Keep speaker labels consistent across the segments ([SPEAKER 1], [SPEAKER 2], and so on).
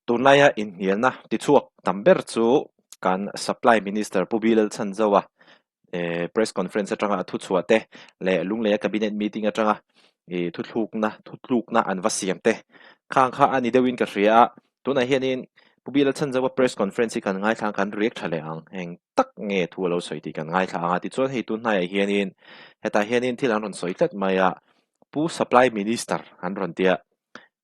[SPEAKER 1] Tunlaia inhnialna tichhuak tam ber chu kan Supply Minister Pu Bilal Chhanzoa press conference atanga a thuchhuah te leh Lungleia Cabinet meeting atanga thuthlukna thutlukna an va siam te khang kha a ni deuhin ka hria a. Tunah hianin Pu Bilal Chhanzoa press conference hi kan ngaithla ang, kan react tha leh ang. Eng tak nge thu a lo sawi tih kan ngaithla ang a. Tichuan hei tun hnaiah hianin hetah hianin thil an rawn sawi tlat mai a, Pu Supply Minister an rawn ti a.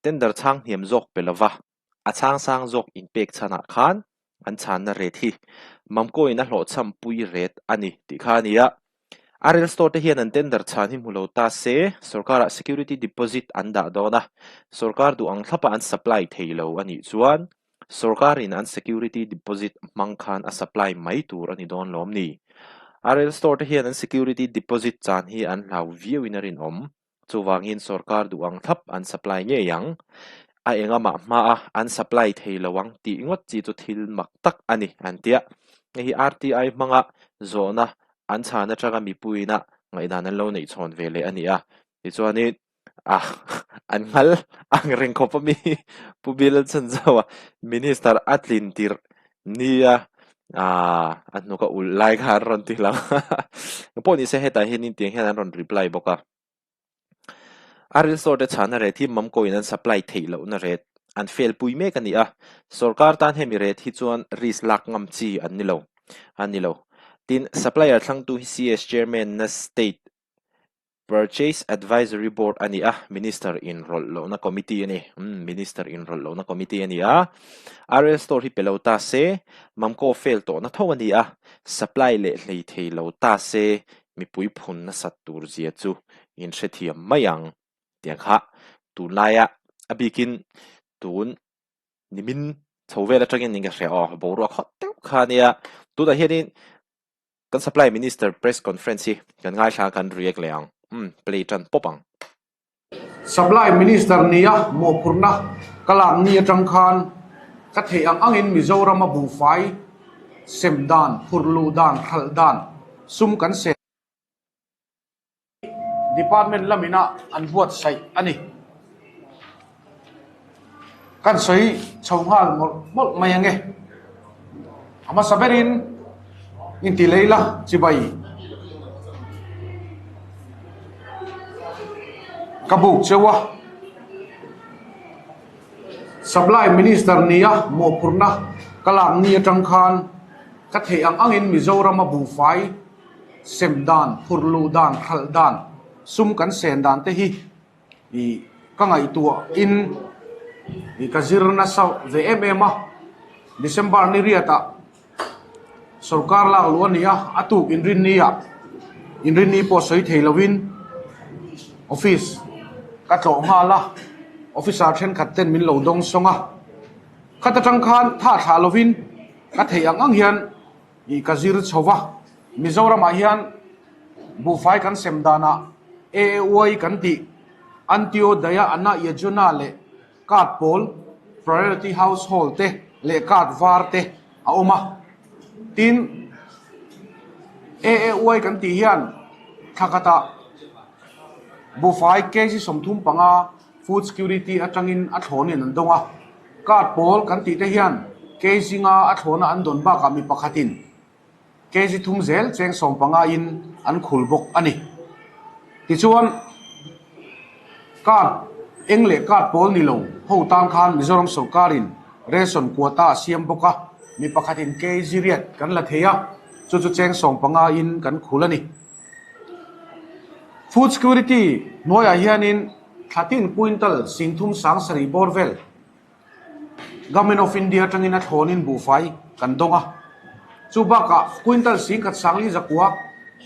[SPEAKER 1] Tender chhang hniam zawk pe lova a chhang sang zawk inpek chhanah khan an chhanna ret hi Mamkawiin a hlawhchhampui ret a ni tih kha a ni a. RL Store te hian an tender chhan hi hmu lo ta se sorkarah security deposit an dah dawn a, sorkar duh ang thlapa an supply thei lo a nih chuan sorkarin an security deposit hmang khan a supply mai tur a ni dawn lawm ni? RL Store te hian an security deposit chan hi an hlau viauin a rinawm. Chuvangin sorkar duh ang thlap an supply ngei ang. A engamah hmaa an supply thei lo ang tih ngawt chi chu thil mak tak a ni an tia. Hei hi RTI hmanga zawhna an chhan atanga mipuiina ngaihdan an lo neih chhawn ve leh a ni a. Tichuanin ah an nghal ang reng khawp a mi Pu Bill Chhanzoa Minister a tlin tirh nia ah a hnuk a ulh lai kha an rawn ti lang pawh nise hetah hianin tiang hian an rawn reply bawk a a ril store te chhana ret hi Mamco in an supply theih lohna ret an fail pui mek a ni a sorkar tan hemi ret hi chuan risk lak ngam chi an ni lo a ni lo tin supplier thlangtu hi CS chairman na state Purchase Advisory Board a ni a, Minister inrawlh lohna committee a ni. Umm, Minister inrawlh lohna committee a ni a. RL Store hi pe lo ta se, Mamco fail tawhna tho a ni a, supply leh hlei thei lo ta se, mipui phun nasat tur zia chu in hrethiam mai ang. Tiang kha tunlaia a bikin tun nimin chho vel atangin in ka hria aw, boruak hawt deuh kha a nia. Tunah hianin Kan Supply Minister press conference hi kan ngaithla kan react leh ang. Umm, play tan pawp ang.
[SPEAKER 2] Supply Minister nia mawhphurhna ka lak ni atang khan ka theih ang angin Mizorama buhfai sem dan, phurh luh dan, hralh dan, sum kan sem. Department lamina an buatsaih a ni. Kan sawi chho nghal mawlh mawlh mai ange. A hmasa berin inti lei la chibai ka buk cheu a. Supply Minister nia mawhphurhna ka lak ni atang khan ka theih ang angin Mizorama buhfai sem dan, phurh luh dan, hralh dan, sum kan sen dan te hi ih ka ngaihtuah in ih ka zir nasa ve em em a. December ni riatah sorkar lak luh a ni a, a tuk inrinni ah inrinni pawh sawi thei lovin office ka tlawh nghal a, officer thenkhat ten min lo dawng sawng a. Khat atang khan tha thlah lovin ka theih ang ang hian Ih ka zir chho va, Mizoramah hian buhfai kan sem danah AAY kan tih Antyodaya Anna Yojana leh card pawl Priority Household te leh card var te a awm a. Tin, AAY kan tih hian thla khatah buhfai kg 35 Food Security atangin a thlawnin an dawng a. Card pawl kan tih te hian kg nga a thlawna an dawn bakah mi pakhatin kg thum zel cheng 15 in an khul bawk a ni. Tichuan, card eng leh card pawl ni lo ho tan khan Mizoram sorkarin ration quota a siam bawk a, mi pakhatin kg riat kan la thei a, chu chu cheng 15 in kan khul a ni. Food Security hnuaiah hianin thla tin quintal 30 7 bawr vel Government of India atangin a thlawnin buhfai kan dawng a. Chu bakah quintal 10 sangli zakua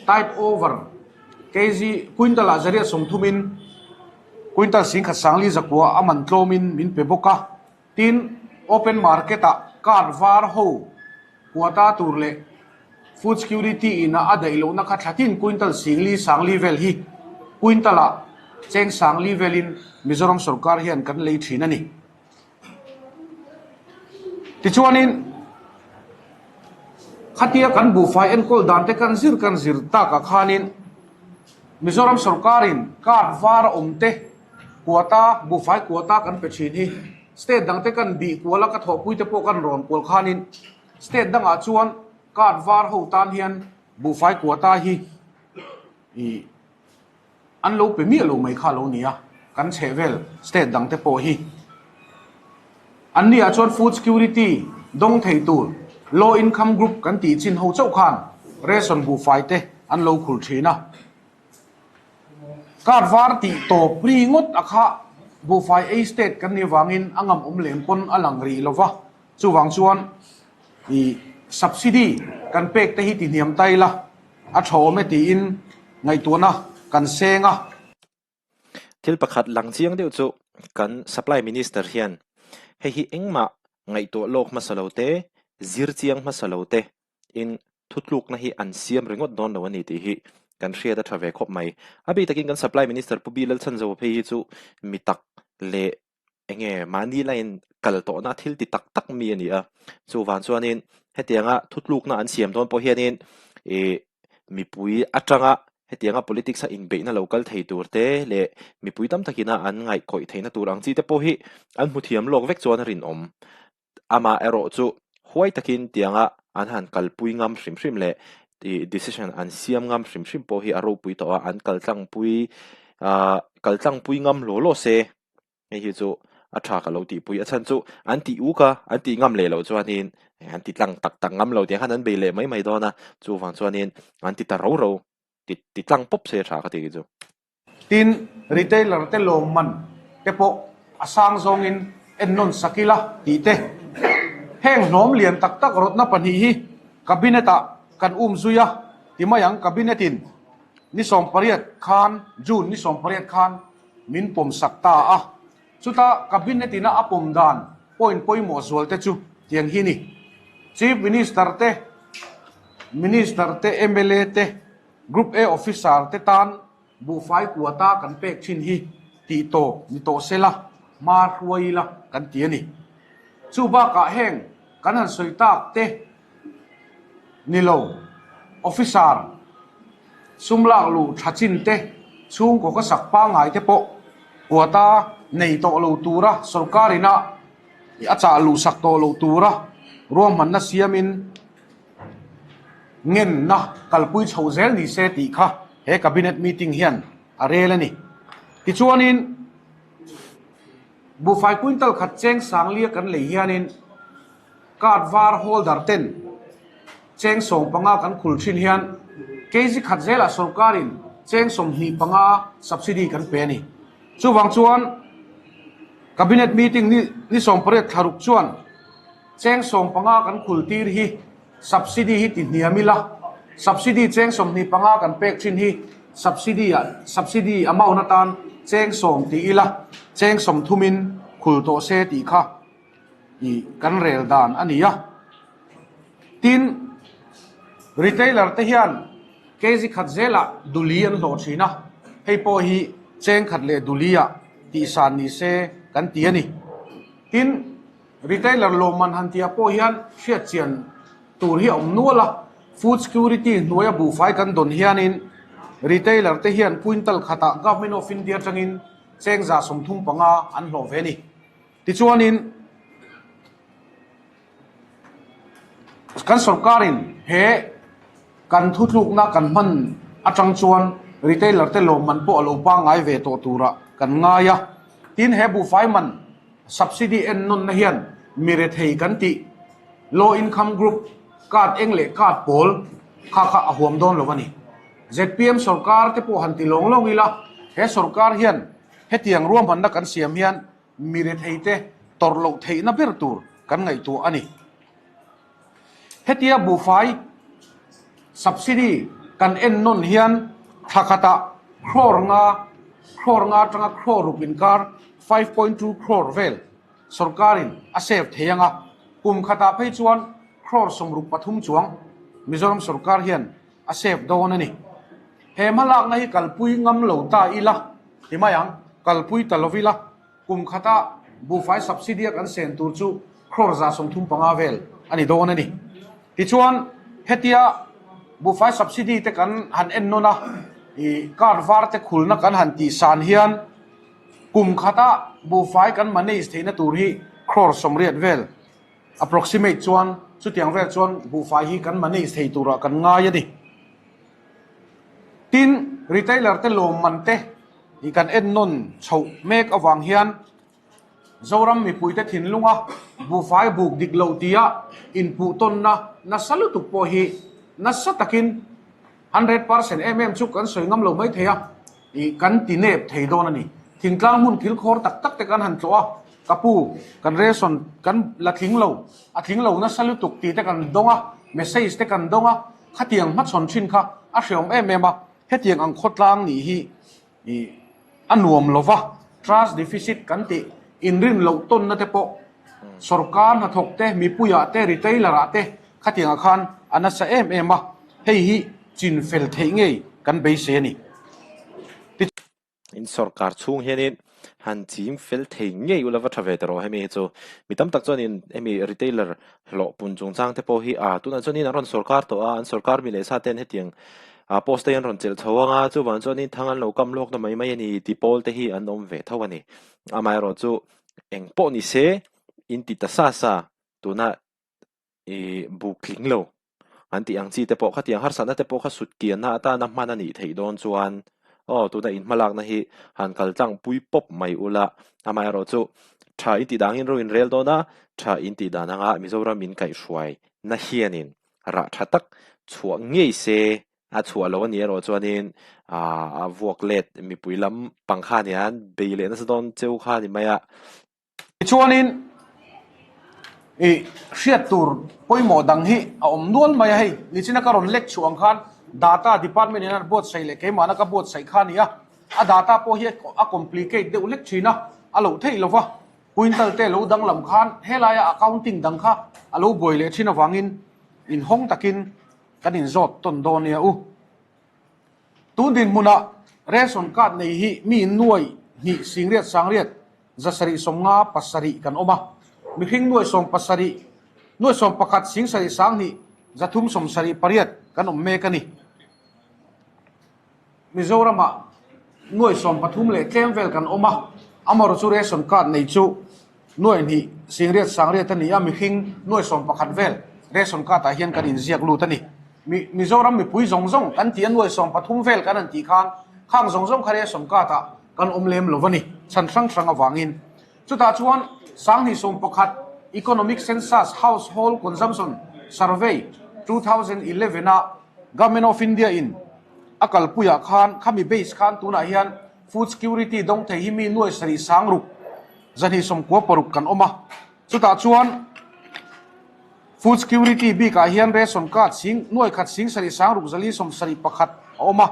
[SPEAKER 2] tide over kg quintal ah zariat 30 in quintal 10 sangli zakua a man tlawmin min pe bawk a. Tin, open market ah card var ho quota tur leh Food Security in a a daih lohna kha thla tin quintal 10,000 sangli vel hi quintal ah cheng sangli velin Mizoram sorkar hian kan lei thin a ni. Tichuanin khatia kan buhfai enkawl dan te kan zir kan zir takah khanin Mizoram sorkarin card var a awm te quota buhfai quota kan pe thin hi. State dangte kan bih kual a, ka thawhpuite pawh kan rawn kual khanin state dangah chuan card var ho tan hian buhfai quota hi ih an lo pe miah lo mai kha lo nia, kan chhehvel state dangte pawh hi. An ni ah chuan food security dawng thei tur low income group kan tih chin ho chauh khan ration buhfai te an lo khur thin a. Card var tih tawp ri ngawt a kha buhfai ei state kan nih vangin a ngam awm lem pawn a lang rih lo va, chuvang chuan ih subsidy kan pek te hi ti hniam ta ila a tha awm e tiin ngaihtuahna kan seng a.
[SPEAKER 1] Thil pakhat lang chiang deuh chu kan Supply Minister hian hei hi engmah ngaihtuah lawk hmasa lo te, zir chiang hmasa lo te in thutlukna hi an siam ringawt dawn lo a ni tih hi kan hriat a tha ve khawp mai. A bik takin kan Supply Minister Pu Bilal Chhanzoa phei hi chu mi tak leh enge mahni lain kal tawhna thil ti tak tak mi a ni a. Chuvang chuanin hetianga thutlukna an siam dawn pawh hianin ih mipui atanga hetianga politics a inbeihna lo kal thei tur te leh mipui tam takina an ngaihkawih theihna tur ang chi te pawh hi an hmu thiam lawk vek chuan a rinawm. Amah erawh chu huai takin tianga an han kalpui ngam hrim hrim leh ih decision an siam ngam hrim hrim pawh hi a ropui tawh a, an kaltlangpui ah kaltlangpui ngam law law se hei hi chu a tha ka lo tihpui. A chhan chu an tih uk a, an tih ngam leh loh chuanin an ti tlang tak tak ngam lo tiang khan an bei leh mai mai dawn a, chuvang chuanin an ti ta ro ro ti ti tlang pawp se tha ka tih chu.
[SPEAKER 2] Tin, retailer te lawmman te pawh a sang zawngin ennawn sak ila tih te. Heng hnawm lian tak tak rawtna pahnih hi Cabinet ah kan um zui a ti mai ang. Cabinet in ni 18 khan, June ni 18 khan min pawm sak ta a. Chuta Cabinet ina a pawm dan point pawimawh zual te chu tiang hi ni. Chief Minister te, Minister te, mla te, Group A Officer te tan buhfai quota kan pek thin hi tih tawp ni tawh se la, hma hruai ila kan ti a ni. Chu bakah heng kan han sawi tak te ni lo, Officer sum lak luh tha chin te, chhungkaw ka sak pangngai te pawh quota nei tawh lo tura sorkar ina a chah luh sak tawh loh tura ruahmanna siamin Ngenna kalpui chho zel ni se tih kha he Cabinet meeting hian a rel a ni. Tichuanin buhfai quintal khat cheng sanglia kan lei hianin card var holder ten cheng 15 kan khul thin hian kg khat zelah sorkarin cheng 25 subsidy kan pe a ni. Chuvang chuan Cabinet meeting ni 18 thlaruk chuan Cheng 15 kan khul tir hi subsidy hi ti hniam ila, subsidy cheng 25 kan pek thin hi subsidy ah subsidy amount atan cheng 10 ti ila, cheng 30 in khul tawh se tih kha ih kan rel dan a ni a. Tin, retailer te hian kg khat zelah duli an hlawh thin a, hei pawh hi cheng khat leh duli ah tihsan ni se kan ti a ni. Tin, Retailer lawmman han tihah pawh hian hriatchian tur hi a awm nual a, food security hnuaia buhfai kan dawn hianin retailer te hian quintal khatah Government of India atangin cheng 35 an hlawh ve a ni. Tichuanin kan sorkarin he kan thutlukna kan hman atang chuan retailer te lawmman pawh a lo pangngai ve tawh turah kan ngai a, tin he buhfai man Subsidy ennawnna hian mi rethei kan tih low income group card eng leh card pawl kha kha a huam dawn lo a ni. Zpm sorkar te pawh han ti lawng lawng ila, he sorkar hian hetiang ruahmanna kan siam hian mi rethei te tawrh loh theihna ber tur kan ngaihtuah a ni. Hetia buhfai subsidy kan ennawn hian thla khatah crore nga, crore nga atanga crore ruk inkar, 5.2 crore vel sorkarin a save thei ang a, kum khatah phei chuan crore 63 chuang Mizoram sorkar hian a save dawn a ni. He hmalakna hi kalpui ngam lo ta ila ti mai ang, kalpui ta lo ila. Kum khata buhfai subsidy a kan sen tur chu crore 35 vel a ni dawn a ni. Tichuan, hetia buhfai subsidy te kan han ennawn a, ih card var te khulna kan han tih san hian. Kum khata buhfai kan manage theihna tur hi crore 80 vel approximate chuan chutiang vel chuan buhfai hi kan manage thei turah kan ngai a ni. Tin, retailer te lawmman te hi kan ennawn chhoh mek avang hian Zoram mipuite thinlunga buhfai buk dik lo tia inpuh tawnna nasa lutuk pawh hi nasa takin 100% em em chu kan sawi ngam lo mai thei a, ih kan ti nep thei dawn a ni. Thingtlang hmun kilkhawr tak tak te kan han tlawh a, ka pu, kan ration kan la tling lo, a tling lo nasa lutuk tih te kan dawng a, message te kan dawng a, khatiang hmachhawn thin kha a hreawm em em a, hetiang ang khawtlang nih hi Ih, a nuam lo va, trust deficit kan tih inrin loh tawnna te pawh sawrkar hnathawk te, mipuiah te, retailer ah te khatiangah khan a nasa em em a, hei hi chin fel theih ngei kan beisei a ni.
[SPEAKER 1] In sawrkar chhung hianin han ching fel thei ngei ula va tha ve ta rawh hemi hi chu. Mi tam tak chuanin hemi retailer hlawh pun chungchang te pawh hi a tunah chuanin an rawn sawrkar tawh a, an sawrkar mi leh sa ten hetiang ah post te hi an rawn chelh chho ang a, chuvang chuanin thang an lo kam lawk na mai mai a ni ti pawl te hi an awm ve tho a ni. Amaherawhchu eng pawh ni se in ti ta sa sa tuna ih buk tling lo an tih ang chi te pawh khatiang harsatna te pawh kha sut kianna atana hman a nih theih dawn chuan aw tuna in hmalakna hi han kal tlang pui pawp mai ula amaherawhchu tha in tih dangin ro in rel dawn a tha in tih dan anga Mizoram in kaihhruai na hianin rah tha tak chhuah ngei se a chhuah lo a nih erawh chuanin ah a vuak let mipui lam pang kha nia bei leh nasa dawn cheu kha a ni mai a.
[SPEAKER 2] Tichuanin ih hriat tur pawimawh dang hi a awm nual mai a, hei nichina ka rawn lek chhuah ang khan data department in an buatsaih leh keimahna ka buatsaih kha a ni a, a data pawh hi a complicate deuh lek thin a, a loh theih lo va, quintal te lo danglam khan helaia accounting dang kha a lo buai leh thin avangin inhawng takin kan inzawt tawn dawn nia u. Tun dinhmunah ration card nei hi mi nuai hnih singriat sangriat 700 50 7 kan awm a, mihring nuai sawm pasarih nuai sawm pakhat sing sarih sang hnih 300 70 8 kan awm mek a ni. Mizoramah nuai sawm pathum leh tlem vel kan awm a, amaherawhchu chu ration card nei chu nuai hnih singriat sangriat a ni a, mihring nuai sawm pakhat vel ration card ah hian kan inziak lut a ni. Mi Mizoram mipui zawng zawng kan tih a nuai sawm pathum vel kan han tih khan khang zawng zawng kha ration card ah kan awm lem lo a ni, chhan hrang hrang avangin. Chutah chuan 2011 Economic Census Household Consumption Survey 2011 a Government of India in a kalpuiah khan khami base khan tunah hian food security dawng thei hi mi nuai sarih sang ruk zahnih sawmkua paruk kan awm a. Chutah chuan food security bikah hian ration card sing nuai khat sing sarih sang ruk zali sawm sarih pakhat a awm a.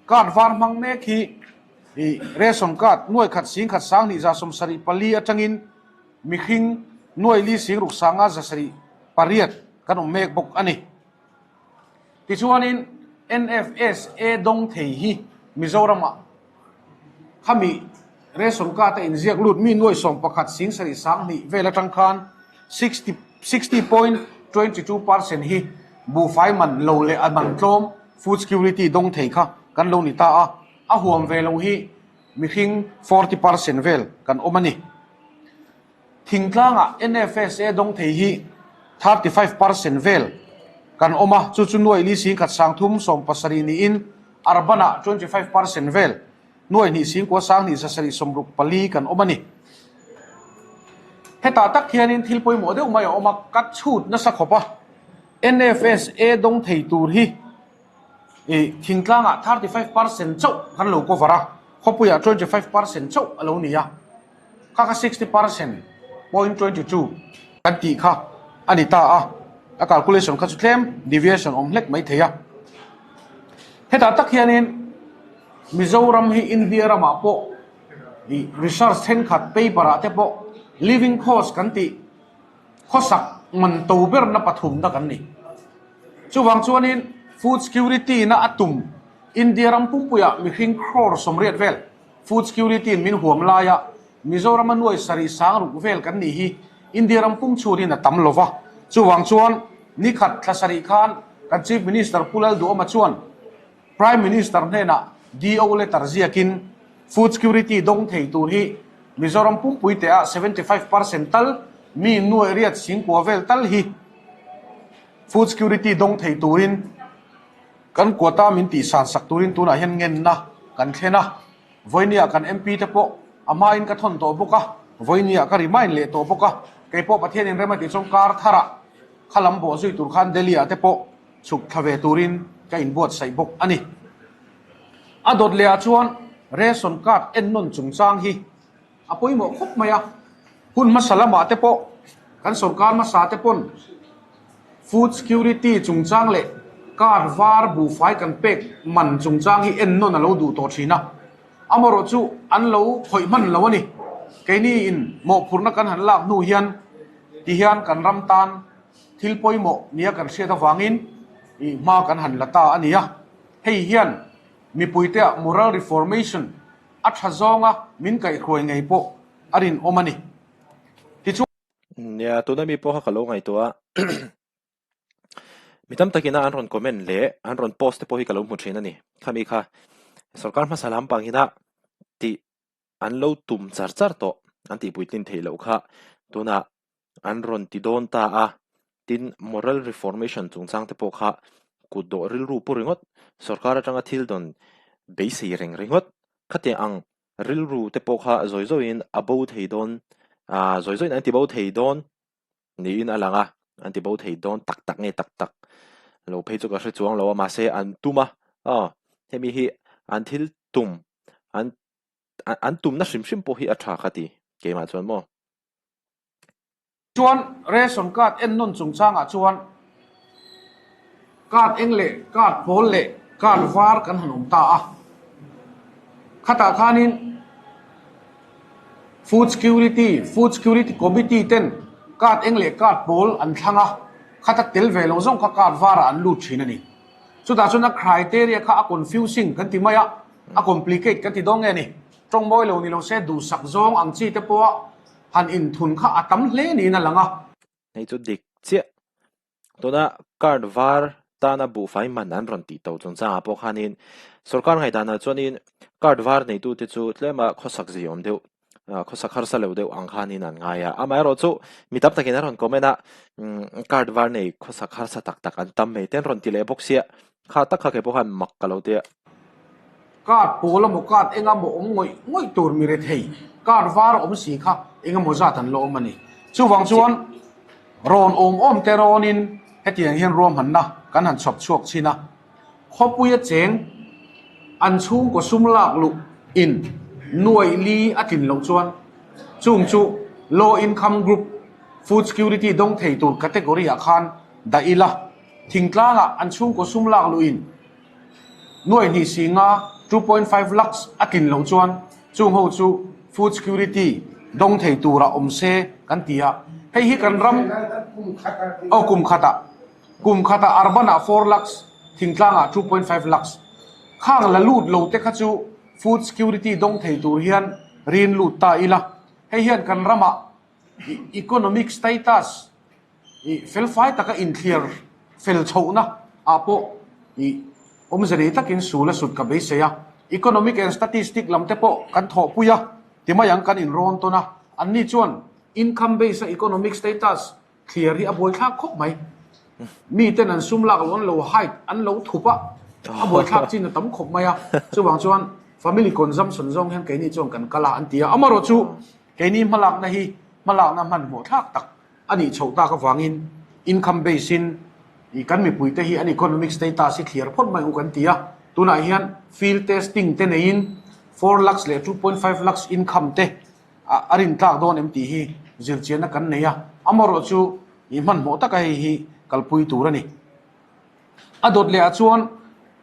[SPEAKER 2] Card var hmang mek hi ih ration card nuai khat sing khat sang hnih za sawm sarih pali atangin mihring nuai li sing ruk sanga za sarih pariat kan awm mek bawk a ni. Tichuanin NFSA dawng thei hi Mizoramah khami ration card a inziak lut mi nuai sawm pakhat sing sarih sang hnih vel atang khan 60 60.22 percent hi buhfai man lo leh a man tlawm food security dawng thei kha kan lo ni ta a, a huam ve lo hi mihring 40 percent vel kan awm a ni. Thingtlangah NFSA dawng thei hi 35 percent vel kan awm a, chu chu nuai li sing khat sang thum sawm pasarih niin Urban-ah 25 percent vel nuai hnih sing kua sang hnih zasarih sawmruk pali kan awm a ni. Hetah tak hianin thil pawimawh deuh mai a awm a, ka chhut nasa khawp a, NFSA dawng thei tur hi ih thingtlangah 35 percent chauh kan lo cover a, khawpuiah 25 percent chauh a lo ni a. Kha kha 60 percent point 22 kan tih kha a ni ta a, a calculation kha chu tlem deviation awm hlek mai thei a. Hetah tak hianin Mizoram hi India ramah pawh ih research thenkhat paper ah te pawh living cost kan tih khawsak man to berna pathumna kan ni. Chuvang chuanin food security na a tum India ram pumpuiah mihring crore 80 vel Food security in min huam laia Mizoram a nuai sarih sang ruk vel kan nih hi India ram pum chhunin a tam lova. Chuvang chuan nikhat thla sarih khan kan Chief Minister Pu Lalduhawma chuan Prime Minister hnenah DO letter ziakin food security dawng thei tur hi Mizoram pumpui te ah 75% tal mi nuaih riat singkua vel tal hi food security dawng thei turin kan quota min tihsan sak turin tunah hian ngenna kan thlen a. Vawinia kan MP te pawh a hmain ka thawn tawh bawk a, vawinia ka remind leh tawh bawk a, kei pawh Pathianin rem a tih chuan kar tharah kha lam bawh zui tur khan Delhi ah te pawh chhuk thla ve turin ka inbuatsaih bawk a ni. A dawt leh ah chuan ration card ennawn chungchang hi a pawimawh khawp mai a, hun hmasa lamah te pawh kan sorkar hmasa te pawn food security chungchang leh card var buhfai kan pek man chungchang hi ennawn a lo duh tawh thin a, amaherawh chu an lo khawih hman lo a ni. Keini in mawhphurhna kan han lak hnu hian ti hian kan ram tan thil pawimawh nia kan hriat avangin ih hma kan han la ta a ni a, hei hian mipuiteah moral reformation a tha zawnga min kaihhruai ngei pawh a rinawm a ni. Tichuan.
[SPEAKER 1] Nia, tuna mi pawh kha ka lo ngaihtuah a. Mi tam takina an rawn comment leh an rawn post te pawh hi ka lo hmu thin a ni. Khami kha sorkar hmasa lampang hina tih an lo tum char char tawh an tih puitlin theih loh kha tunah an rawn ti dawn ta a. Tin, moral reformation chungchang te pawh kha kut dawh rilru pu ringawt, sorkar atanga thil dawn beisei reng ringawt khatiang ang rilru te pawh kha zawi zawiin a bo thei dawn, ah zawi zawiin an ti bo thei dawn niin a lang a, an ti bo thei dawn tak tak nge tak tak lo phei chu ka hre chuang lo a mahse an tum a, aw hemi hi an thil tum an an tumna hrim hrim pawh hi a tha ka ti keimah chuan maw.
[SPEAKER 2] Chuan ration card ennawn chungchangah chuan card eng leh card pawl leh card var kan han awm ta a, khatah khanin food security food security committee ten card eng leh card pawl an thlang a, khata tel ve lo zawng kha card varah an lut thin a ni. Chutah chuan a criteria kha a confusing kan ti mai a, a complicate kan ti dawn nge ni? Tawng mawi lo ni lo se duhsak zawng ang chi te pawha han inthun kha a tam hle niin a lang a.
[SPEAKER 1] Hei chu dik chiah. Tuna card var tana buhfai man an rawn tih to chungchangah pawh khanin sorkar ngaihdanah chuanin card var neitute chu tlema khawsak ziawm deuh khawsak harsa lo deuh ang khanin an ngai a. Amaherawh chu mi tam takin an rawn comment a, card var nei khawsak harsa tak tak an tam mai te an rawn ti leh bawk sia. Kha tak kha kei pawh khan mak ka lo ti a.
[SPEAKER 2] Card pawl emaw card eng emaw awm ngawih ngawih tur mi rethei card var awm si kha eng emaw zat an la awm a ni. Chuvang chuan rawn awm awm te rawnin hetiang hian ruahmanna kan han chhawp chhuak chhin a. Khawpuia cheng an chhungkaw sum lak luh in nuaih li a tlin loh chuan chung chu low income group food security dawng thei tur category ah khan dah ila thingtlangah an chhungkaw sum lak luh in nuaih hnih singa 2.5 lakhs a tlin loh chuan chung ho chu food security dawng thei turah awm se kan ti a hei hi kan ram aw kum khatah Kum khatah urban-ah 4 lakhs, thingtlangah 2.5 lakhs. Khang la lut lo te kha chu food security dawng thei tur hian rin lut ta ila. Hei hian kan ramah economic status felfai taka inthliar fel chhohna ah pawh awmze nei takin sul a sut ka beisei a. Economic and statistic lam te pawh kan thawhpui a, timai ang kan inrawn tawn a. Anni chuan income based a economic status Thliar hi a buaithlak khawp mai. Miten an sum lak lo an lo hide, an lo thup a, a buaithlak chin a tam khawp mai a. Chuvang chuan family consumption zawng hian keini chuan kan kal a an ti a. Amaherawh chu keini hmalakna hi hmalakna hmanhmawh thlak tak a nih chhoh tak avangin income base in kan mipuite hi an economic status hi thliar phawt mai u kan ti a. Tunah hian field testing te neiin 4 lakhs leh 2.5 lakhs income te A rin tlak dawn em tih hi zirchianna kan nei a, amaherawh chu i hmanhmawh taka hei hi kalpui tur a ni. A dawt lehah chuan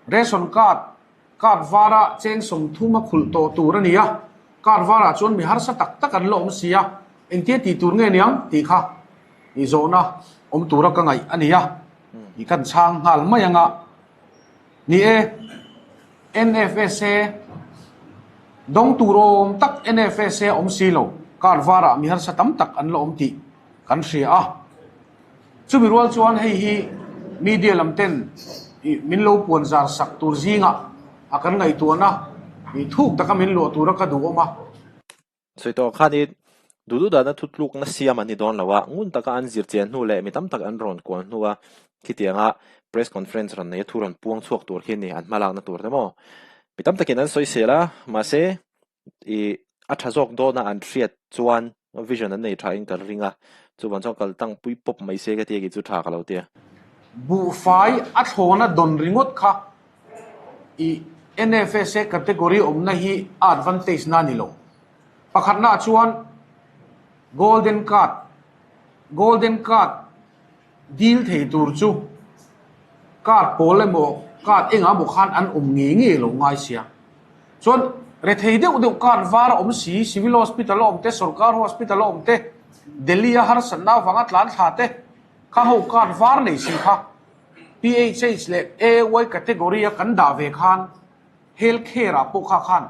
[SPEAKER 2] ration card, card vara cheng 30 a khulh tawh tur a ni a, card varah chuan mi harsa tak tak an la awm si a, engtia tih tur nge niang tih kha i zawhna awm tura ka ngaih a ni a, i kan chhang nghal mai anga ni e. NFSA dawng tur awm tak NFSA awm si lo, kar varah mi harsa tam tak an la awm tih kan hria a. Chumi rual chuan hei hi media lam ten min lo puan zar sak tur zingah a kan ngaihtuahna thuk taka min luah tura ka duh awm a.
[SPEAKER 1] Sawi tawh khanin duh duh dana thutlukna siam an ni dawn lo a, ngun taka an zir chian hnu leh mi tam tak an rawn kual hnu a, khitianga press conference rawn nei a thu rawn puang chhuak tur khi a ni an hmalakna tur te maw. Mi tam takin an sawi sel a, mahse ih a tha zawk dawna an hriat chuan vision an nei tha in ka ring a, chuvang chuan kal tang pui pawp mai se ka tia kei chu tha ka lo tia.
[SPEAKER 2] Buhfai a thlawna dawn ringawt kha ih NFSA category awmna hi a advantage na a ni lo. Pakhatna ah chuan golden card golden card dil thei tur chu card pawl emaw card engah emaw khan an awm ngei ngei lo ngai sia. Chuan rethei deuh deuh card var a awm si civil hospital a awm te sorkar hospital a awm te Delhi a harsatna avanga tlan thla te kha ho card var nei si kha. PHH leh AY category a kan dah ve khan Health Care ah pawh kha khan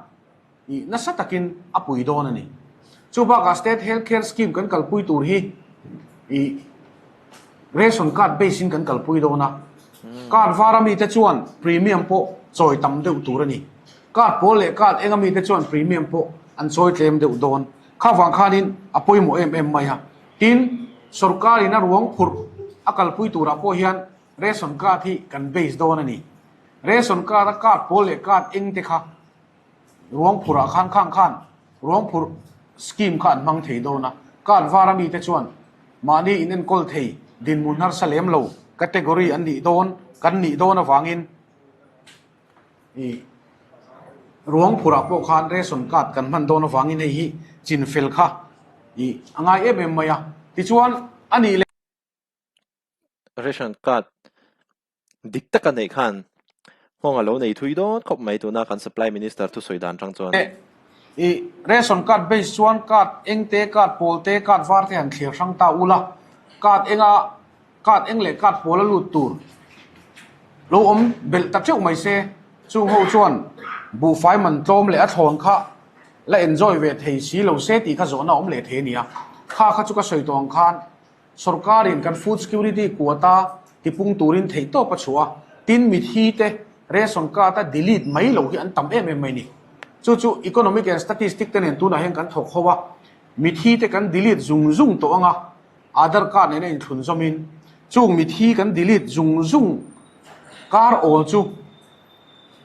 [SPEAKER 2] ih nasa takin a pui dawn a ni. Chu bakah State Health Care Scheme kan kalpui tur hi ih Ration Card base in kan kalpui dawn a. Card var a mite chuan premium pawh chawi tam deuh tur a ni. Card pawl leh card eng a mite chuan premium pawh an chawi tlem deuh dawn. Kha vang khanin a pawimawh em em mai a. Tin, sorkarin a ruang phurh a kalpui turah pawh hian ration card hi kan base dawn a ni. Ration card a card pawl leh card eng te kha ruang phurhah khan khang khan ruang phurh scheme kha an hmang thei dawn a. Card var a mite chuan mahni inenkawl thei dinhmun harsa lem lo category an nih dawn kan nih dawn avangin I ruang phurah pawh khan ration card kan hman dawn avangin hei hi chin fel kha i a ngai em em mai a. Tichuan a nih leh.
[SPEAKER 1] Ration card dik taka neih khan nghawng a lo nei thui dawn khawp mai tuna kan supply minister thusawi dan tang chuan.
[SPEAKER 2] I ration card base chuan card eng te, card pawl te, card var te han thlir hrang ta ula, card enga Card eng leh card pawl a lut tur lo awm belh ta teuh mai se, chung ho chuan buhfai man tlawm leh a thlawn kha la enjoy ve thei si lo se tih kha zawhna awm leh thei a ni a. Kha kha chu ka sawi tawh ang khan sorkarin kan food security quota tipung turin theihtawp a chhuah a, tin mithi te ration card a delete mai lo hi an tam em em mai ni. Chu chu economic and statistic te nen tunah hian kan thawk ho a, mithi te kan delete zung zung tawh ang a, Aadhar card nena inthlun zawmin chung mithi kan delete zung zung kar awl chu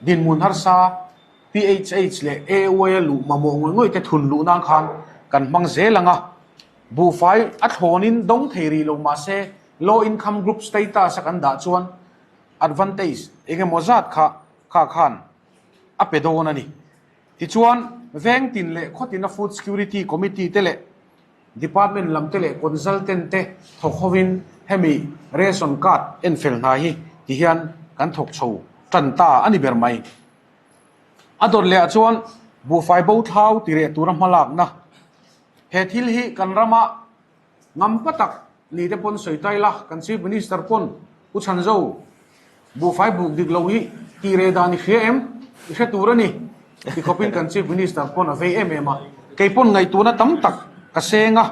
[SPEAKER 2] dinhmun harsa PHH leh AAY a luh mamawh ngawih ngawih te thun luh nan khan kan hmang zel ang a, buhfai a thlawnin dawng thei rih lo mahse low income group status a kan dah chuan advantage eng emaw zat kha kha khan a pe dawn a ni. Tichuan veng tin leh khaw tina food security committee te leh Department lam te leh consultant te thawk hovin hemi ration card enfel hna hi ti hian kan thawk chho tan ta a ni ber mai. A dawt leh ah chuan buhfai bo thlau ti reh tura hmalakna he thil hi kan rama ngam pa tak ni te pawn sawi tai la, kan Chief Minister pawn Pu Chhanzo Buhfai buk dik lo hi tih reh dan i hria em? I hre tur a ni. Ti khawpin kan Chief Minister pawn a vei em em a. Kei pawn ngaihtuahna tam tak ka seng a.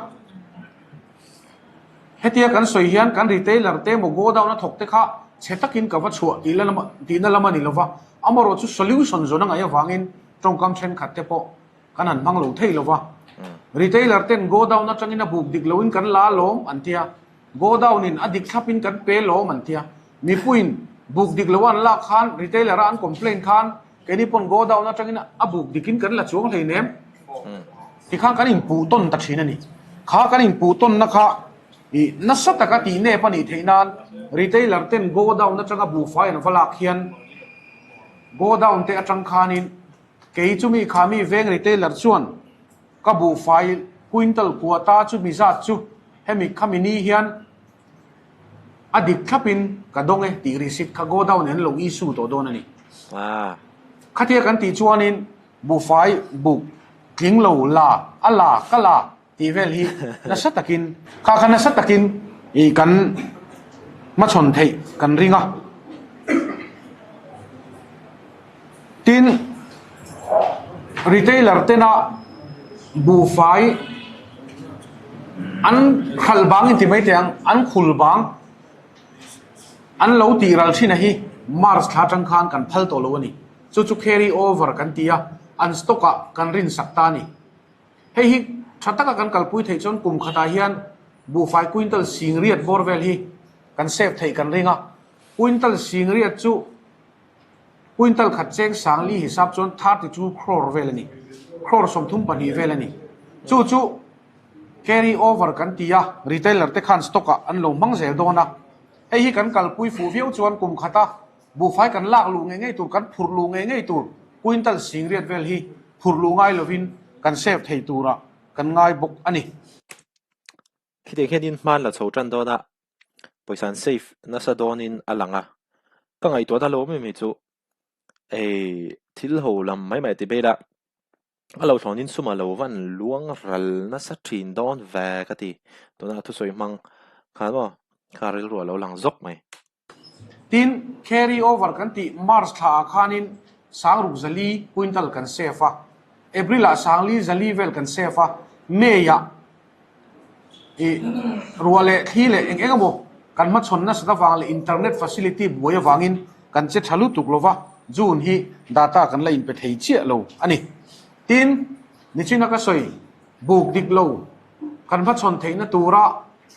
[SPEAKER 2] Hetia kan sawi hian kan retailer te emaw godown a thawk te kha chhe takin ka va chhuah tih la tihna lam a ni lova. Amaherawhchu solution zawn a ngaih avangin tawngkam thenkhat te pawh kan han hmang lo thei lova. Retailer ten godown atangin a buk dik loin kan la alawm an tia. Godown in a dik thlap in kan pe lawm an tia. Mipuiin buk dik lo an lak khan retailer a an complaint khan keini pawn godown atangin a buk dik in kan la chuang hleinem tikhan kan inpuh tawn ta thin a ni. Kha kan inpuh tawnna kha ih nasa taka tih nep a nih theih nan retailer ten godown atanga buhfai an va lak hian godown te atang khanin kei chumi kha mi veng retailer chuan Ka buhfai quintal quota chu mi zat chu hemi khami ni hian a dik thlapin ka dawng e tih receipt kha godown in an lo issue tawh dawn a ni. Khatia kan tih chuanin buhfai buk tling lo la a la ka la tih vel hi nasa takin kha kha nasa takin ih kan hmachhawn theih kan ring a. Tin, retailer tena buhfai an hralh bang inti mai teh ang, an khul bang an lo tih ral thin a hi March thla atang khan kan phal tawh lo a ni. Chu chu carry over kan ti a, an stock ah kan rinsak ta a ni. Hei hi tha taka kan kalpui theih chuan kum khatah hian buhfai quintal singriat bawr vel hi kan save theih kan ring a. Quintal singriat chu quintal khat cheng sangli hisap chuan 32 crore vel a ni. Crore 32 vel a ni. Chu chu carry over kan ti a, retailer te khan stock ah an lo hmang zel dawn a. Hei hi kan kalpui fuh viau chuan kum khata Buhfai kan lak luh ngei ngei tur, kan phurh luh ngei ngei tur quintal singriat vel hi phurh luh ngai lovin kan save thei turah kan ngai bawk a ni.
[SPEAKER 1] Khitiang hianin hman la chho tan dawn a, pawisa an save nasa dawnin a lang a, ka ngaihtuahna lo awm em hi chu ei thil ho lam mai mai ti vel a. A lo thlawnin sum a lo van luang ral nasa thin dawn ve ka ti. Tuna thusawi hmang khan maw kha rilru a lo lang zawk mai.
[SPEAKER 2] Tin, carry over kan tih March thla ah khanin sangruk zali quintal kan save a, April ah sangli zali vel kan save a, May ah ih ruah leh thli leh eng eng emaw kan hmachhawn nasat avang leh internet facility buai avangin kan che tha lutuk lova, June hi data kan la inpe thei chiah lo a ni. Tin, nichina ka sawi buk dik lo kan hmachhawn theihna tura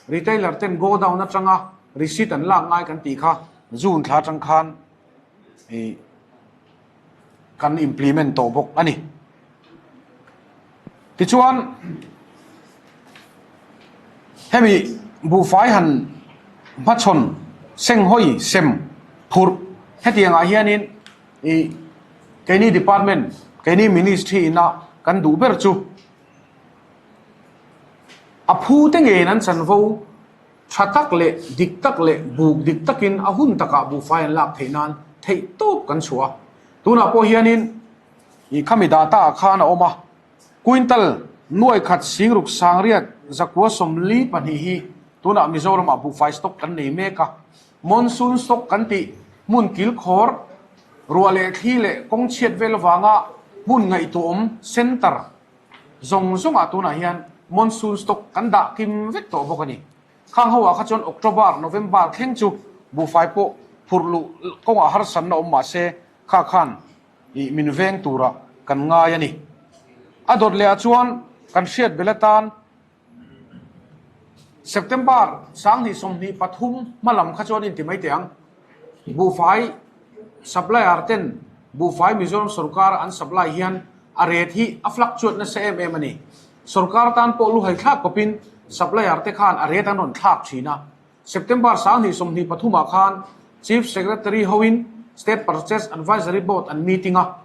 [SPEAKER 2] retailer ten godown atanga receipt an lak ngai kan tih kha June thla atang khan ih kan implement tawh bawk a ni. Tichuan, hemi buhfai han hmachhawn senghawi sem phurh hetiangah hianin ih keini department, keini ministry ina kan duh ber chu a phu te ngeiin an chanvo tha tak leh dik tak leh buk dik takin a hun takah buhfai an lak theih nan theih tawp kan chhuah a. Tunah pawh hianin Ih khami data ah khan a awm a, quintal nuai khat singruk sangriat zakua 42 hi tunah Mizoramah buhfai stock kan nei mek a. Monsoon stock kan tih hmun kilkhawr, ruah leh thli leh kawng chhiat vel avanga hmun ngaihtuahawm centre zawng zawngah tunah hian monsoon stock kan dah kim vek tawh bawk a ni. Khang ho ah kha chuan October, November thleng chu buhfai pawh phurh luh kawngah harsatna awm mahse kha khan Ih min veng turah kan ngai a ni. A dawt leh ah chuan kan hriat bel atan September 2023 hma lam kha chuan inti mai teh ang. Buhfai supplier ten buhfai Mizoram sorkar an supply hian a rate hi a fluctuate nasa em em a ni. Sorkar tan pawh luhai thlak kawpin supplier te khan a rate an rawn thlak thin a. September 2023 ah khan Chief Secretary hoin State Purchase Advisory Board an meeting a,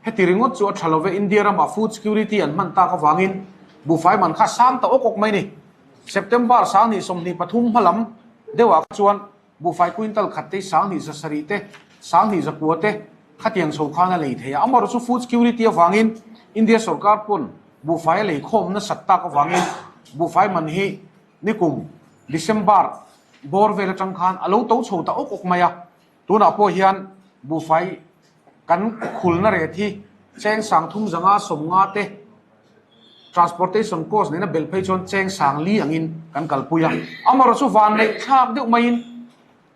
[SPEAKER 2] heti ringawt chu a tha love India ramah food security an hman tak avangin buhfai man kha sang ta awk awk mai ni. September 2023 hma lam deuhah kha chuan buhfai quintal khat te 2700 te, 2900 te khatiang chho khan a lei thei a. Amaherawhchu chu food security avangin India sorkar pawn buhfai a lei khawm nasat tak avangin buhfai man hi Nikum December bawr vel atang khan a lo to chho ta awk awk mai a, tunah pawh hian buhfai kan khulna ret hi cheng sang thum zanga 50 te transportation cost nena belh phei chuan cheng sang li angin kan kalpui a. Amaherawhchu chu van neih thlak deuh maiin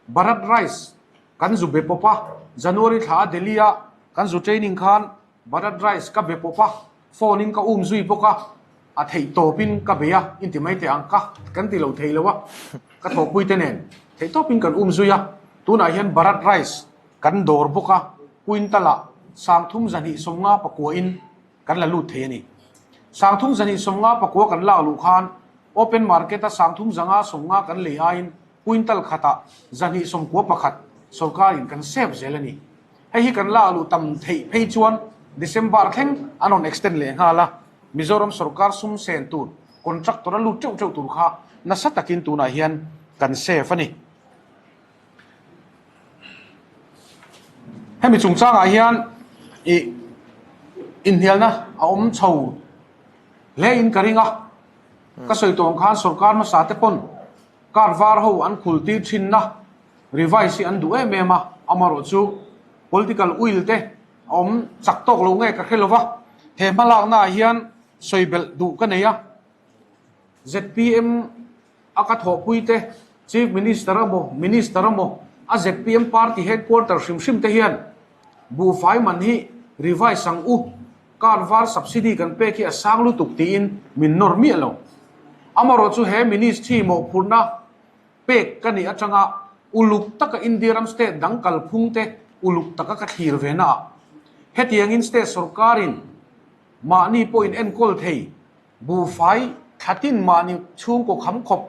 [SPEAKER 2] Bharat Rice kan zu be pawp a, January thla a Delhi a kan zu training khan Bharat Rice ka be pawp a, phone in ka um zui bawk a, a theih tawpin ka bei a, inti mai teh ang ka kan ti lo thei lo a, ka thawhpui te nen theih tawpin kan um zui a, tunah hian Bharat Rice kan dawr bawk a, quintal ah 3259 in kan la lut thei a ni. 3259 kan lak luh khan open market a 3550 kan lei aiin quintal khatah 291 sorkarin kan save zel a ni. Hei hi kan lak luh tam theih phei chuan December thleng an rawn extend leh nghal a, Mizoram sorkar sum sen tur contractor a lut teuh teuh tur kha nasa takin tunah hian kan save a ni. Hemi chungchangah hian ih inhnialna a awm chho hle in ka ring a, ka sawi tawng khan sorkar hmasa te pawn car var ho an khul tir thinna revise hi an duh em em a, amaherawh chu political will te a awm chak tawk lo nge ka hre lova, he hmalakna ah hian sawi belh duh ka nei a, zpm a ka thawhpui te, Chief Minister emaw Minister emaw a zpm party headquarter hrim hrim te hian buhfai man hi revise ang u. Card var subsidy kan pek hi a sang lutuk tiin min nawr miah lo. Amaherawhchu he ministry mawhphurhna pek ka nih atanga uluk taka India ram state dang kalphung te uluk taka ka thlir ve na ah hetiangin state sorkarin mahni pawhin enkawl thei buhfai thlatin mahni chhungkaw kham khawp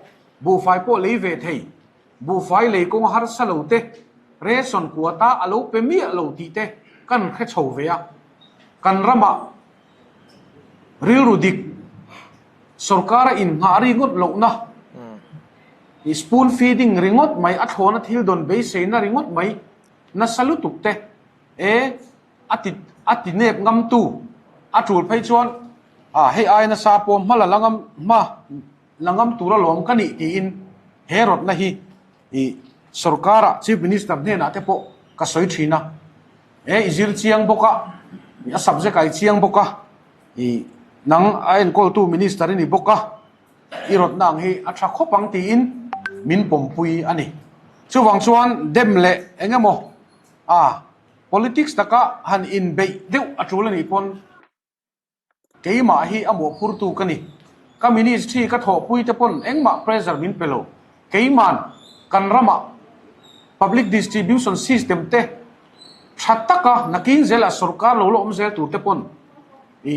[SPEAKER 2] buhfai pawh lei ve thei buhfai lei kawnga harsa lo te ration kuata a lo pe miah lo tih te kan hre chho ve a, kan ramah rilru dik sorkara inngah ringawt lohna i spoon feeding ringawt mai a thlawna thil dawn beiseina ringawt mai nasa lutuk te e a ti a ti nep ngamtu a tul phei chuan a hei ai nasa pawh hma la la ngam hma la ngam tur alawm ka nih tiin he rawtna hi i sorkara Chief Minister hnenah te pawh ka sawi thin a, e i zir chiang bawk a, a subject ah i chiang bawk a, i nang a enkawltu Minister i ni bawk a, i rawtna ang hi a tha khawp ang tiin min pawmpui a ni. Chuvang chuan dem leh eng emaw a politics taka han inbeih deuh a tul a nih pawn, Keimah hi a mawhphurtu ka ni. Ka ministry ka thawhpui te pawn engmah pressure min pe lo. Keiman kan ramah public distribution system te tha taka nakin zelah sorkar lo la awm zel tur te pawn i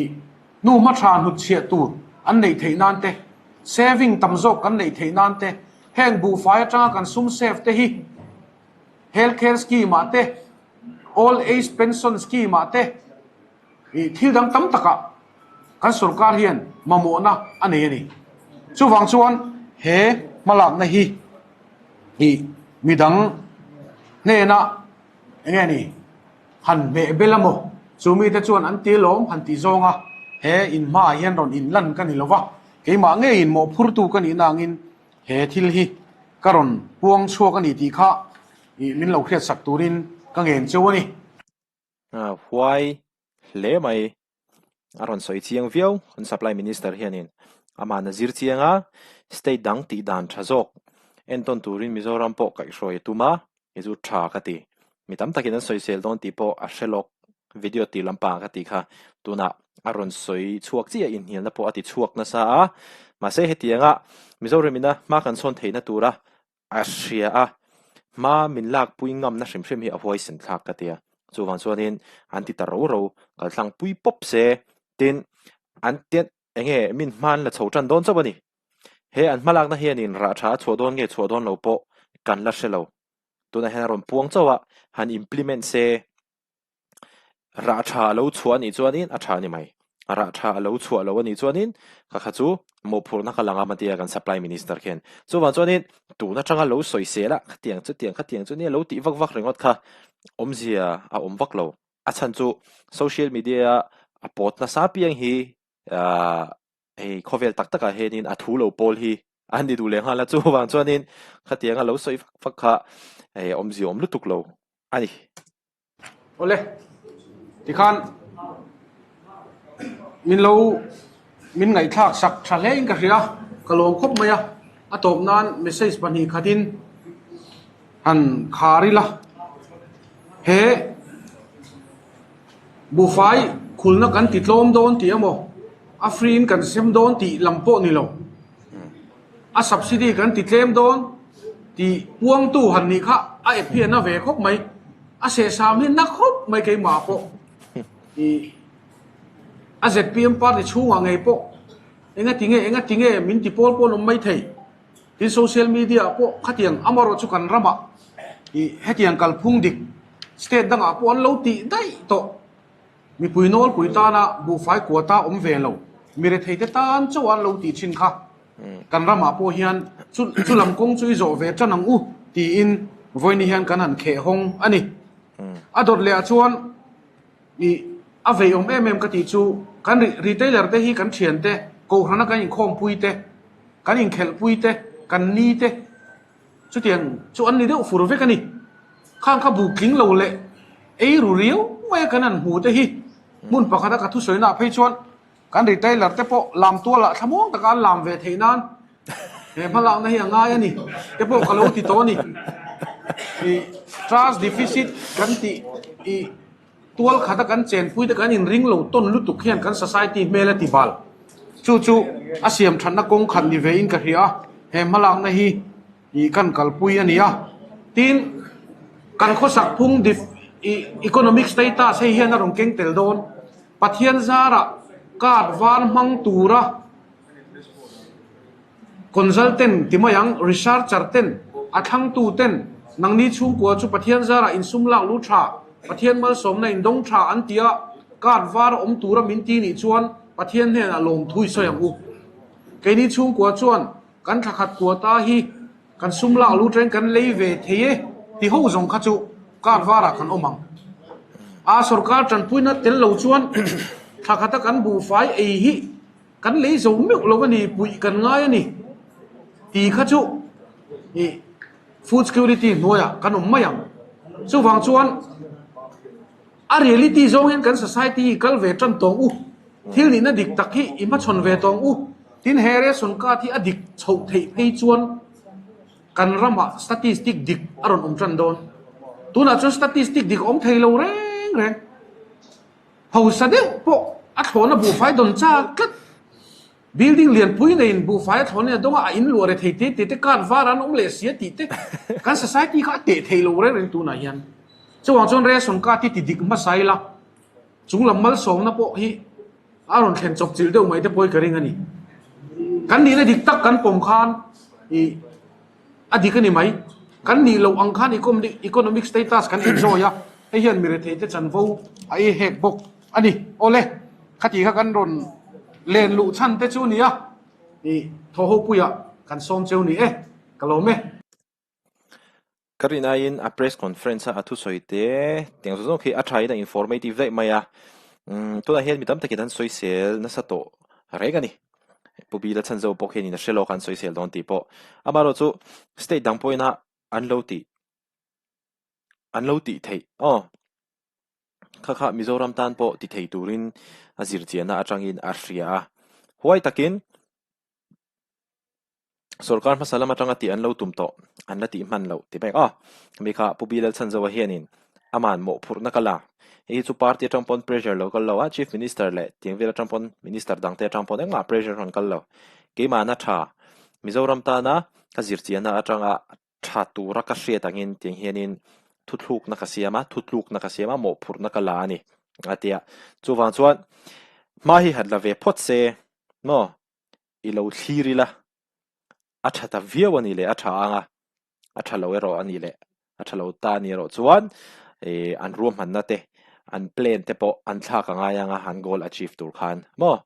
[SPEAKER 2] hnuhma tha hnutchhiah tur an neih theih nan te, saving tam zawk kan neih theih nan te, heng buhfai atanga kan sum save te hi health care scheme ah te, old age pension scheme ah te, Ih thil dang tam takah kan sorkar hian mamawhna a nei a ni. Chuvang chuan he hmalakna hi ih midang hnena eng nge ni han hmeh bel a maw? Chu mite chuan an ti lawm han tih zawnga he in hmaah hian rawn inlan ka ni lo va, keimah ngeiin mawhphurtu ka nihna angin he thil hi ka rawn puang chhuak a ni tih kha ih min lo hriatsak turin ka ngen cheu a ni.
[SPEAKER 1] Huai hle mai a rawn sawi chiang viau kan supply minister hianin amah na zir chiang a state dang tih dan tha zawk entawn turin Mizoram pawh kaihhruai a tum a hei chu tha ka ti mi tam takin an sawisel dawn tih pawh a hre lawk video tih lampang ka tih kha tunah a rawn sawi chhuak chiah inhnialna pawh a ti chhuak nasa a mahse hetianga Mizoram ina hma kan chhawn theihna tura A hria a, hma min lakpui ngamna hrim hrim hi a huaisen thlak ka ti a, chuvang chuanin an ti ta ro ro, kaltlang pui pawp se, tin an tian eng nge min hma an la chho tan dawn chauh a ni. He an hmalakna hianin rah tha a chhuah dawn nge chhuah dawn lo pawh kan la hre lo. Tunah hian a rawn puang chauh a, han implement se. Rah tha a lo chhuah a nih chuanin a tha a ni mai. Rah tha a lo chhuah lo a nih chuanin ka kha chu mawhphurhna ka lang a matia kan supply minister khian. Chuvang chuanin tun atanga lo sawi sel a khatiang chutiang khatiang chu nia lo tih vak vak ringawt kha awmzia a awm vak lo. A chhan chu social media a pawt nasa piang hi ahh hei khawvel tak takah hianin a thu lo pawl hi an ni duh leh nghal a chuvang chuanin khatianga lo sawi vak vak kha hei awmzia awm lutuk lo a ni.
[SPEAKER 2] Awle, tikhan min lo min ngaihthlak sak tha hle in ka hria, ka lawm khawp mai a, a tawp nan message pahnih khatin han khar ila he buhfai khulna kan ti tlawm dawn tih emaw a free in kan sem dawn tih lam pawh ni lo, a subsidy kan ti tlem dawn tih puangtu han nih kha a ep hi a na ve khawp mai. A sehsam hi na khawp mai keimah pawh ih a zpm party chhungah ngei pawh enga tinge enga tinge min ti pawl pawn awm mai thei tin social media ah pawh khatiang amaherawh chu kan ramah ih hetiang kalphung dik state dangah pawh an lo tih daih tawh mipui nawlpui tana buhfai kuata awm ve lo mi retheite tan chauh an lo tih thin kha. Kan ramah pawh hian chu chu lam kawng chu i zawh ve tan ang u tiin vawiin hian kan han kheh hawng a ni. A dawt leh ah chuan i a vei awm em em ka tih chu kan retailer te hi kan thian te, kohhrana kan inkhawmpui te, kan inkhelhpui te, kan ni te chutiang chu an ni deuh fur vek a ni. Khang kha buk tling lo leh ei ru riau mai a kan han hmu te hi hmun pakhata ka thusawi nah phei chuan Kan retailer te pawh lam tualah thlamuang taka an lam ve theih nan he hmalakna hi a ngai a ni te pawh ka lo ti tawh a ni. I trust deficit kan tih i Tual khata kan chenpui te kan inring lo tawn lutuk hian kan society hmel a ti bal. Chu chu a siam thatna kawng khat ni ve in ka hria a, he hmalakna hi ih kan kalpui a ni a. Tin, kan khawsak phung dif ih economic status hei hian a rawn keng tel dawn. Pathian zarah card var hmang tura Consultant ti mai ang, researcher ten, a thlangtu ten, nangni chhungkua chu Pathian zarah insum lak lu tha, Pathian malsawmna indawng tha an ti a, card var awm tura min ti nih chuan Pathian hnenah lawmthu i sawi ang u. Keini chhungkua chuan kan thla khat kua ta hi kan sum lak lu tangin kan lei ve thei e ti ho zawng kha chu card varah kan awm ang. A sorkar tanpuina tel lo chuan thla khata kan buhfai ei hi Kan lei zo meuh lo a ni, puih kan ngai a ni tih kha chu ih food security hnuaiah kan awm mai ang. Chuvang chuan a reality zawng hian kan society hi kal ve tan tawng u, thil nihna dik tak hi i hmachhawn ve tawng u. Tin he ration card hi a dik chhoh theih phei chuan kan ramah statistic dik a rawn awm tan dawn. Tunah chuan statistic dik a awm thei lo reng reng. Hausa deuh pawh a thlawhna buhfai dawn chak tlat. Building lianpui neiin buhfai a thlawhna a dawng a, a in luah re thei te te te card var an awm leh sia tih te kan society kha a teh thei lo reng reng tunah hian. Chuvang chuan ration card hi ti dik hmasa ila chunglam malsawmna pawh hi a rawn thlen chawp chilh deuh mai te pawh hi ka ring a ni. Kan nihna dik tak kan pawm khan ih A dik a ni mai. Kan nih loh ang khan economic status kan enjoy a, hei hian mi retheite chanvo a ei hek bawk a ni. Awle, khati kha kan rawn len luh chhan te chu nia, ih thawhhopuiah kan sawm cheu ni e, ka lawm e.
[SPEAKER 1] Ka rin aiin a press conference a a thusawi te tiang zawng zawng khi a thain a informative daih mai a, umm tunah hian mi tam takin an sawisel nasa tawh reng a ni. Pu Bila chhan zo pawh khianin a hre lawk a an sawisel dawn tih pawh. Amaherawhchu state dang pawhin a an lo tih an lo tih theih aw kha kha Mizoram tan pawh ti thei turin a zirchiahna atangin a hria a. Huai takin Sorkar hmasa lam atanga tih an lo tum tawh, an la tih hman loh ti mai aw. Hemi kha Pu Bilal Chhanzoa hianin aman mawhphurhna ka la. Hei hi chu party atang pawn pressure lo kal lo a, Chief Minister leh tiang vel atang pawn Minister dangte atang pawn engmah pressure rawn kal lo. Keimahna tha Mizoram tana ka zirchiahna atanga tha tura ka hriat angin tiang hianin thuthlukna ka siam a, thutlukna ka siam a, mawhphurhna ka la a ni a ti a. Chuvang chuan hma hi han la ve phawt se maw? I lo thlir ila, a tha ta viau a ni leh a tha ang a, a tha lo erawh a ni leh a tha lo ta a ni erawh chuan ih an ruahmanna te an plan te pawh an thlak a ngai ang a an goal achieve tur khan maw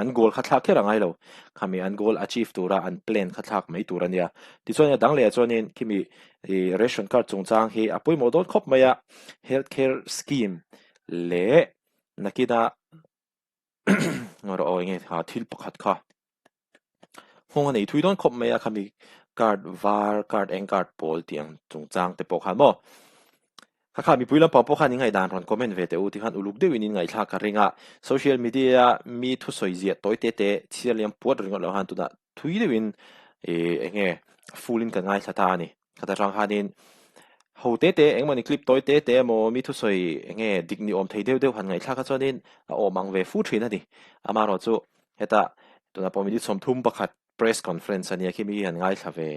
[SPEAKER 1] an goal kha thlak kher a ngai lo khami an goal achieve tura an plan kha thlak mai tur a nia tichuan a dang leh ah chuanin khimi ih ration card chungchang hi a pawimawh dawn khawp mai a health care scheme leh nakina Rawh aw enge ha thil pakhat kha nghawng a nei thui dawn khawp mai a khami card var card eng card pawl tih ang chungchang te pawh khan maw kha kha mipui lampang pawh khan in ngaihdan rawn comment ve teh u tikhan uluk deuhin in ngaihthlak ka ring a social media a mi thusawi ziah tawi te te chhiar liam puat ringawt loh han tunah thui deuhin ih enge full in kan ngaithla ta a ni. Khat atang khanin ho te te engmawni clip tawi te te emaw mi thusawi enge dik ni awm thei deuh deuh han ngaihthlak kha chuanin a awm ang ve fu thin a ni. Amaherawh chu hetah tunah pawh minute 31 press conference a nia khi mi han ngaithla ve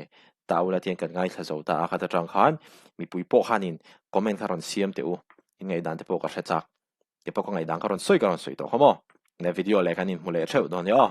[SPEAKER 1] ta ula tiang kan ngaithla zo ta a khat atang khan mipui pawh khanin comment kha rawn siam teh u in ngaihdan te pawh ka hre chak. Kei pawh ka ngaihdan ka rawn sawi ka rawn sawi tawh kha maw. Leh video leh kan inhmu leh theuh dawn nia aw.